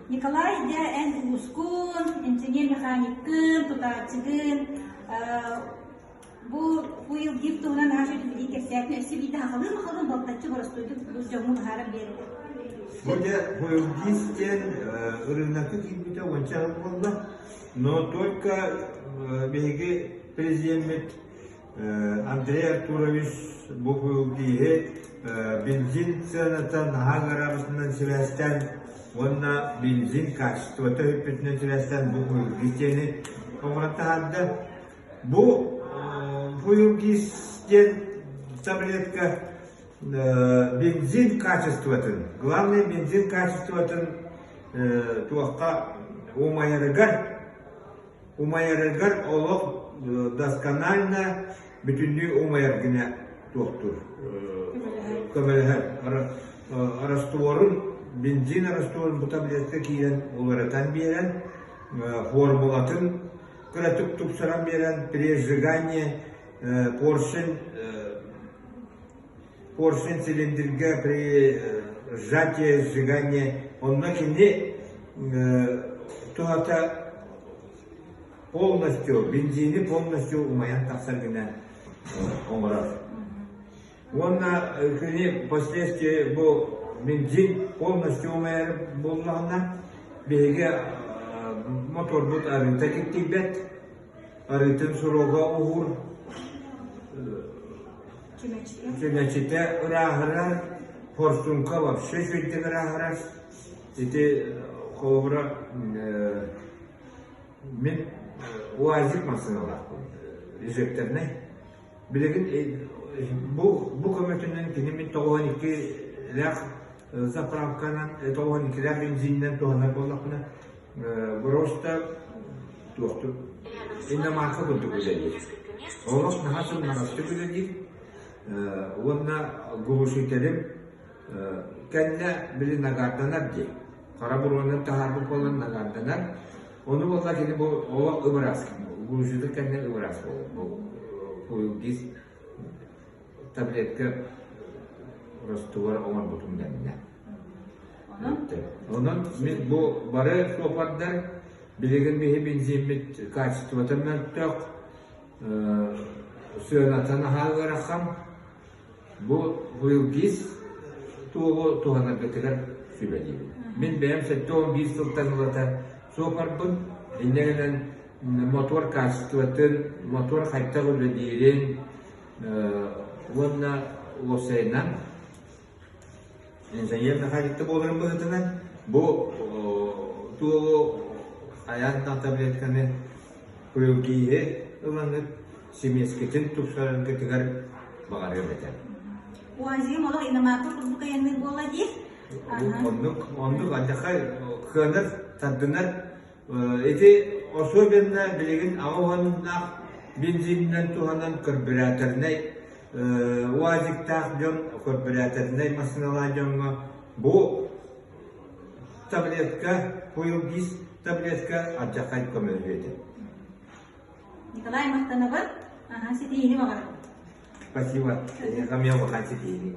Николай, дьэ эн уускун, инженер-механиккын, тутааччыгын, бу Уилгип туһунан аһа үчүгэй кэпсээтин өссө биирдэ хахалыы-махалыы балтаччы боростуойдук дьоҥҥо быһааран биэрдэ. Бу дьэ Уилгип диэн ырыынакка киирбитэ уонча сыл буолла, но только биһиги президеммит Андрей Артурович бу киһи бензин сыаната наһаа ыараабытынан сибээстээн уонна бензин качествота бүппүтүнэн сибээстээн бу диэни оҥорон таһаарда. Бу Фуюргиз диэн таблетка бензин качествотын, главное бензин качествотын туохха умайарыгар Умайарыгар олох досконально бүтүннүү умайар гына туохтуур, көмөлөһөр. Растворун, бензин растворун бу таблетка киирэн уларытан биэрэн, формулатын кыратык тупсаран биэрэн, при сжигании поршень поршень цилиндргэ при сжатии, сжигании онно кини туһата полностью бензини полностью умайан тахсар гына оҥорор. Уонна кини впоследствии бу бензин полностью умайар буоллаҕына биһиги моторбут арыыта киттийбэт, арыытын срога уһуур, Чүмэчитэ ырааһырар, форсунка вообще үчүгэйдик ырааһырар. Ити холобура мин УАЗик массыыналаахпын, инжекторнай. Билигин бу бу көмөтүнэн кини мин 92-лээх заправканан, 92-лээх бензининэн туһанар буоллахпына, просто туохтук иномарка курдук үлэлиир. Олох наһаа сымнаҕастык үлэлиир уонна глушителим кэннэ били нагарданар дии. Хара буруонан таһаарбыт буолан нагарданар. Ону буолла кини бу олох ыбырас, глушитель кэннэ ыбырас буолар. Бу фуилгиз таблетка ростугар оҥорбутум дэннэ. Онон мин бу бары суопардар билигин биһи бензиммит качествота мөлтөх, сыаната наһаа ыарахан. Бу Вилгиз туоҕу туһанаргытыгар сүбэлиибин. Мин бэйэм 71 сылтан ылата суопарбын, инньэ гынан мотуор качествотын, мотуор хайдах үлэлиирин уонна уопсайынан инженер-механикта буоларын быһыытынан бу туолу хайаан таблетканы куйулгииһи ылаҥҥыт симиэскитин тупсараргытыгар баҕарыам этэ. УАЗиым олох иномарка курдук айанныыр буолла дии. Оннук, оннук алдьархай кыанар, тардынар. Ити особенно билигин аҕа уоннаах бензининэн туһанан карбюраторнай УАЗиктаах дьон, карбюраторнай массыыналаах дьоҥҥо бу таблетка, Фуилгиз таблетка алдьархай көмөлөһүө этэ. Николай махтанабын. Аха, ситиһиини баҕарабын. Спасибо. Эйиэхэ эмиэ улахан ситиһиини.